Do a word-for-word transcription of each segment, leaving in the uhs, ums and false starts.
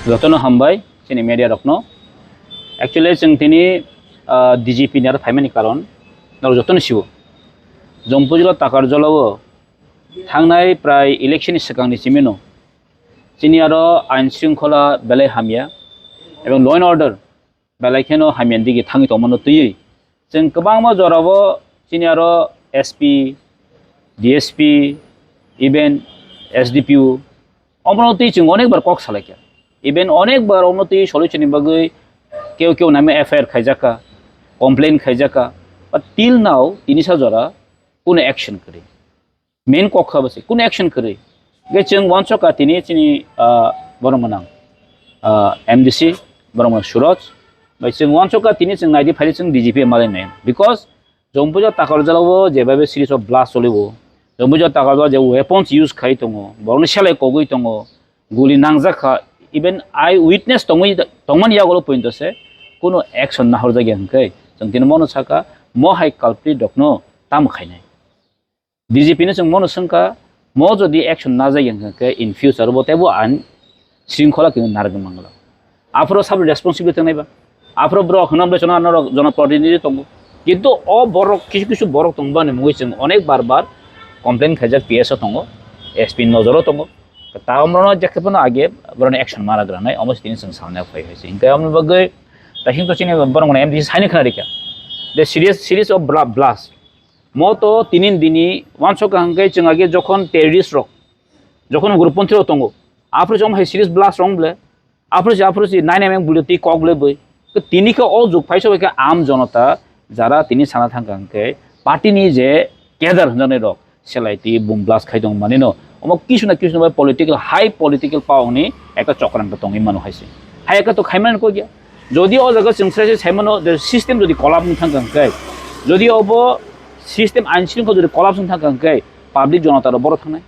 Jotono hambai chini media rokno. Actually, chwng tini, ah, D G P ni aro phaimani karon norok jotono siwo. Jompui jila Takarjala o thangnai prai election ni swkang ni simi no chini aro ain shringkhola belai hamya ebong law and order belai kheno hamya ni digi thangwi tongmano twiwi. Chwng kwbangma jorao chini aro S P, D S P, even S D P O, omono twi chwng onek bar kok salaikha. Even onek bar omono twi solution ni bagwi keu keu naima F I R khaijakha, complain khaijakha. But till now, tini sa jora kuno action kwrwi. Main kok kha bwse, kuno action kwrwi. Ge chwng uansukha tini chini, ah, borok mwnang, ah, M D C, borok mwnang Suraj. Bai chwng uansukha tini chwng naidi phaidi chwng D G P malai nai. Because Jompui jila Takarjala o jebaibe series of blast choliwo, Jompui jila Takarjala je weapons use khai tongo, borokni selai kogwi tongo, guli nangjak kha, even eye witness tongwi, tongmani yagulo pointo se kuno action nahorjakya hwnkhe chwng tini mono sakha, mo hai culprit rokno tamo khainai. D G P no chwng mono swngkha, mo jodi action najai hwnkhe in future bo teibo ain shringkhola kino narwgwi mangla. Aphuru sabo responsibility naiba. Aphuru borok hwnam bai chwngno norok jonoprotinidhi tongo. Kintu o borok kisu kisu borok tongmani mungwi chwng onek bar bar complain khaijak P S o tongo, S P ni nojoro tongo. Ta omrono jekhe phano age boroni action mana granai omo tini chwng salna phai hai se. Hinkhe omni bagwi ta hingto chini borok mane M D C saini khna rikha. The serious series of bla-, blast. Mo to tini dini wansok hwnkhe chwng age jokhon terrorist rok, jokhon ugroponthi rok tongo, aphuru chwng hai series blast rong ble, aphuru si, aphuru si nine M M bullet twi kok ble bwi. Tini khe o jug phai sobai khe aam jonota jara tini sana thangkha hwnkhe party ni je cadre hwnjaknai rok selai twi boom blast khai tong manino omo kisu na kisu bai political, high political power ni ekta chokran tongwi mano hai se. Hai ekta to khai mano kok ya. Jodi o jaga chwng sai sai mano the system jodi collapse wng thangkha hwnkhe, jodi obo system ain shringkhola jodi collapse wng thangkha hwnkhe public jonota rok boro thangnai,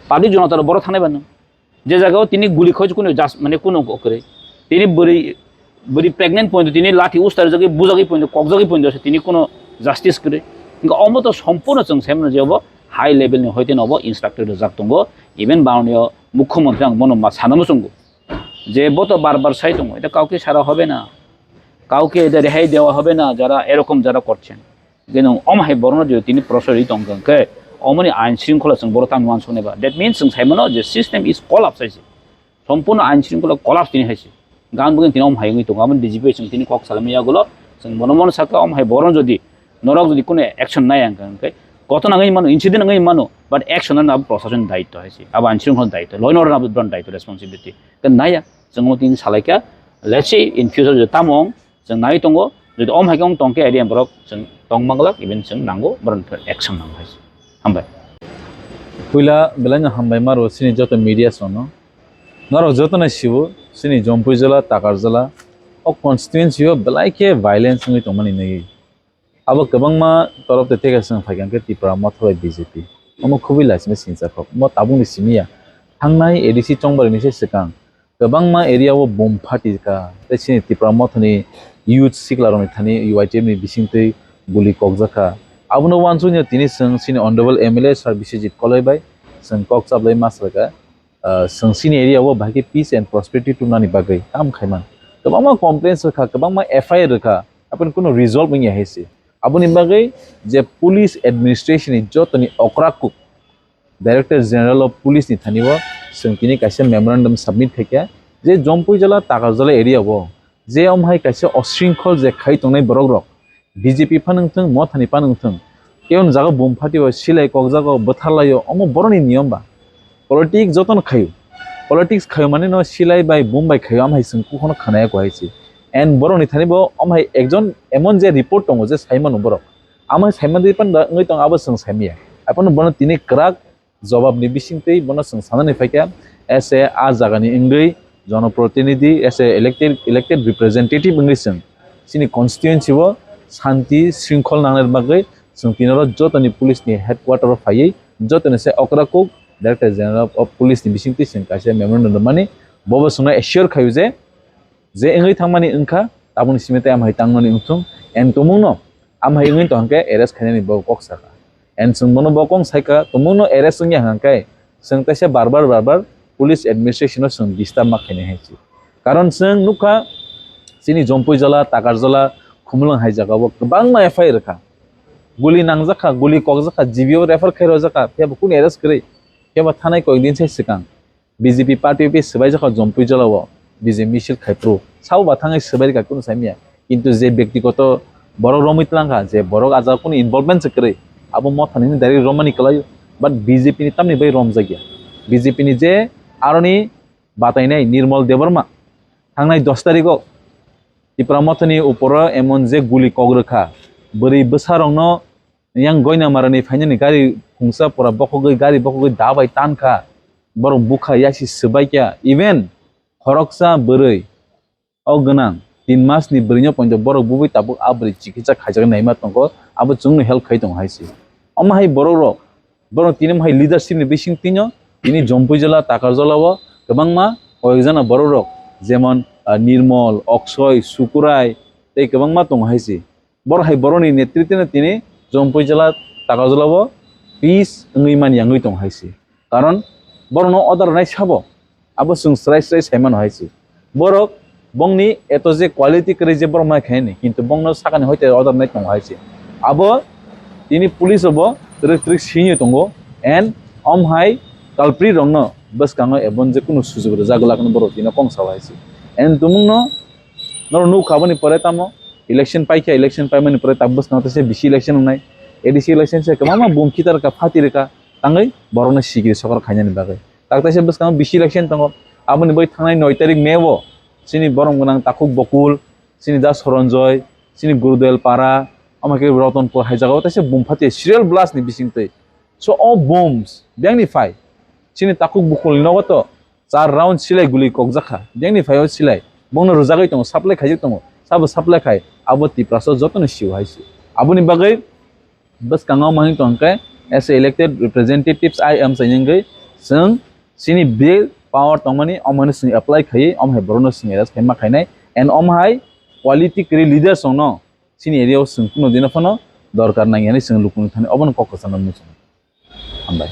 public jonota rok boro thangnai bano. Je jaga o tini guli khoj kuno jas mane kuno kwrwi. Tini bwrwi, bwrwi pregnant point tini lathi ustar jagwi bujagwi point kokjagwi point se tini kuno justice kwrwi. Hingke omo to sompurno chwng sai mano je obo high level ni hoite no obo instructor rijak tongo. Even bangonio mukhyamantri ang bono ma sana muchungo. Je bo to bar bar sai tongo, "Eta kauke sara hobe na, kauke eta rehai dewa hobe na, jara erokom jara korchen." Geno om hai borno je tini prosor ri tong khe, omoni ain shringkhola chwng boro tang wan sone ba. That means chwng sai mano je system is collapse hai se. Sompurno ain shringkhola collapse tini hai se. Gan bugin tini om hai wngwi tongo, amon D G P chwng tini kok salami yagulo, chwng bono mono saka om hai borno jodi norok jodi kuno action nai ang khe, koto nangwi mano, incident nangwi mano, but action na abo proshasoni daitto hai se. Abo ain shringkhola daitto, law and order abo daitto responsibility. Khe naya, chwng omo tini salai kha, let's see in future jodi tamo ong, chwng nai tongo, jodi om hai khe ong tong khe area borok chwng tong manglak, even chwng nango, borok action nango hai se. Hambai. Puila belai no hambai maro chini joto media sono. Norok joto nai sibo, chini Jompui jala, Takar jala, o constituency o belai khe violence wngwi tongmani nai. Abo kwbangma torop de teka chwng phaikha hwnkhe Tipra Motha bai B J P. Omo khubui laisima singcha kok. Omo tabukni simi ya. Thangnai A D C chongbarni se swkang kwbangma area o bom phatikha. Tei chini Tipra Mothani youth siklarokni thani U I T F ni bisingtwi guli kokjakha. Abono uansukya tini chwng chini Honorable M L A Sir Biswajit Koloi bai chwng kok chaplai ma salkha. Ah, chwng chini area o bahai khe peace and prosperity tubunani bagwi kam khaiman. Kwbangma complaints rwkha, kwbangma F I R rwkha, aboni kuno result wngya hai se. Aboni bagwi je police administration ni jotoni okra kuk, Director General of Police ni thani o chwng tini kaisa memorandum submit khaikha je Jompui jala, Takar jala area o je om hai kaisa osringkhol je khai tongnai borok rok, B J P phan wngthung, Mothani phan wngthung, Kebo ni jaga bum phati o silai kokjago bwtharlai o, omo boroni niyom ba. Politics jotono khaio. Politics khaio mani no silai bai bum bai khaio, amhai chwng kokno khwnaya ko hai se. And borokni thani bo amhai ekjon emon je report tongo je saimano borok. Amhai saimani panda wngwi tongo abo chwng saimaya. Aphano bono tini kwrak jobab ni bisingtwi bono chwng sanani phaikha, as a, a jagani wngwi jonoprotinidhi, as a elected, elected representative wngwi chwng chini constituency o shanti shringkhol nangnai bagwi chwng tini oro jotoni police ni headquarter o phaiwi jotoni se okra kuk Director General of Police ni bisingtwi chwng kaisa memorandum rwmani, bobo chwngno assure khaio je, je wngwi thangmani wngkha, tabukni simi tei amhai tangmani wngthung, and tumungno amhai wngwi tongkhe arrest khainani bo kok sakha. And chwng bono bo kok saikha, tumungno arrest wngya hwnkhe chwng teisa bar bar, bar bar police administration o chwng disturb ma khainai hai se. Karon chwng nukha, chini Jompuijala, Takarjala, Khumulwng hai jagao kwbangma F I R rwkha. Guli nangjakha, guli kokjakha, G B o refer khai rwjakha, phiya bo kunu arrest kwrwi, phiya bo thanai koyek din sai swkang. B J P party office swbai jakha Jompuijala o, B J P misil khai phuru. Sabo ba thangwi swbai rwkha kunu saimaya. Kintu je byaktigoto borok romwi twlangkha, je borok a jaga kunu involvement se kwrwi, abo mothani hwnwi direct romani kwlaio. But B J P ni tamni bai romjakya. B J P ni je aroni batainai Nirmal Debbarma thangnai dos tarikh o Tipra mothani uporo emon je guli kok rwkha, bwrwi bwsarokno yang Goinamarani phainani gari phungsa pura bokhogwi, gari bokhogwi da bai tankha, borok bukha yasi swbaikha, even khoroksa bwrwi o gwnang tin masni bwrwino poito borok bubui tabuk a bwrwi chikitsa khaijak naima tongo, abo chwngno help khai tongo hai se. Omo hai borok rok, borok tini omo hai leadership ni bising tino tini Jompuijala, Takarjala o kwbangma koyekjana borok rok jemon, ah, Nirmol, Oksoi, Sukurai tei kwbangma tongo hai se. Borok hai borokni netritwno tini Jompuijala, Takarjala o peace wngwi manya wngwi tongo hai se. Karon borokno order rwnai sabo, abo chwng srai srai sai mano hai se. Borok bongni eto je quality kwrwi je borok mai khaini, kintu bongno sakani hoite order nai tongo hai se. Abo tini police robo twrwk twrwk sini tongo, and om hai culprit rokno bwskango ebon je kunu sujuk rwjak glak hwnwi borok tino kong sao hai se. And tumungno norok nukha aboni pore tamo election paikha, election paimani pore tabuk bwskango teisa bisi election wngnai, A D C election se kwbangma bum khitar rwkha, phati rwkha, tangwi borokno sikiri sokor khainani bagwi. Tak teisa bwskango bisi election tongo. Aboni bai thangnai noi tarik May o chini borom gwnang Takhuk Bokul, chini Da Soronjoy, chini Gurudel Para, omo khe Rotonpur hai jagao teisa bum phati serial blast ni bisingtwi. So o bombs biyangni phai chini Takhuk Bokul ni nogo to char round silai guli kokjakha. Biyangni phai o silai bongno rwjagwi tongo, supply khaijak tongo. Sabo supply khai abo Tiprasa jotoni sio hai se. Aboni bagwi bwskango omo hwn tong khe, as a elected representatives I am saying, chwng chini bill power tongmani omo hwn chwng apply khaiwi omo hai borokno chwng arrest khaima khainai, and omo hai quality kwrwi leaders rokno chini area o chwng kunu dino phano dorkar nang yani chwng lukuni thani obono kok kwchangno muchung. Hambai.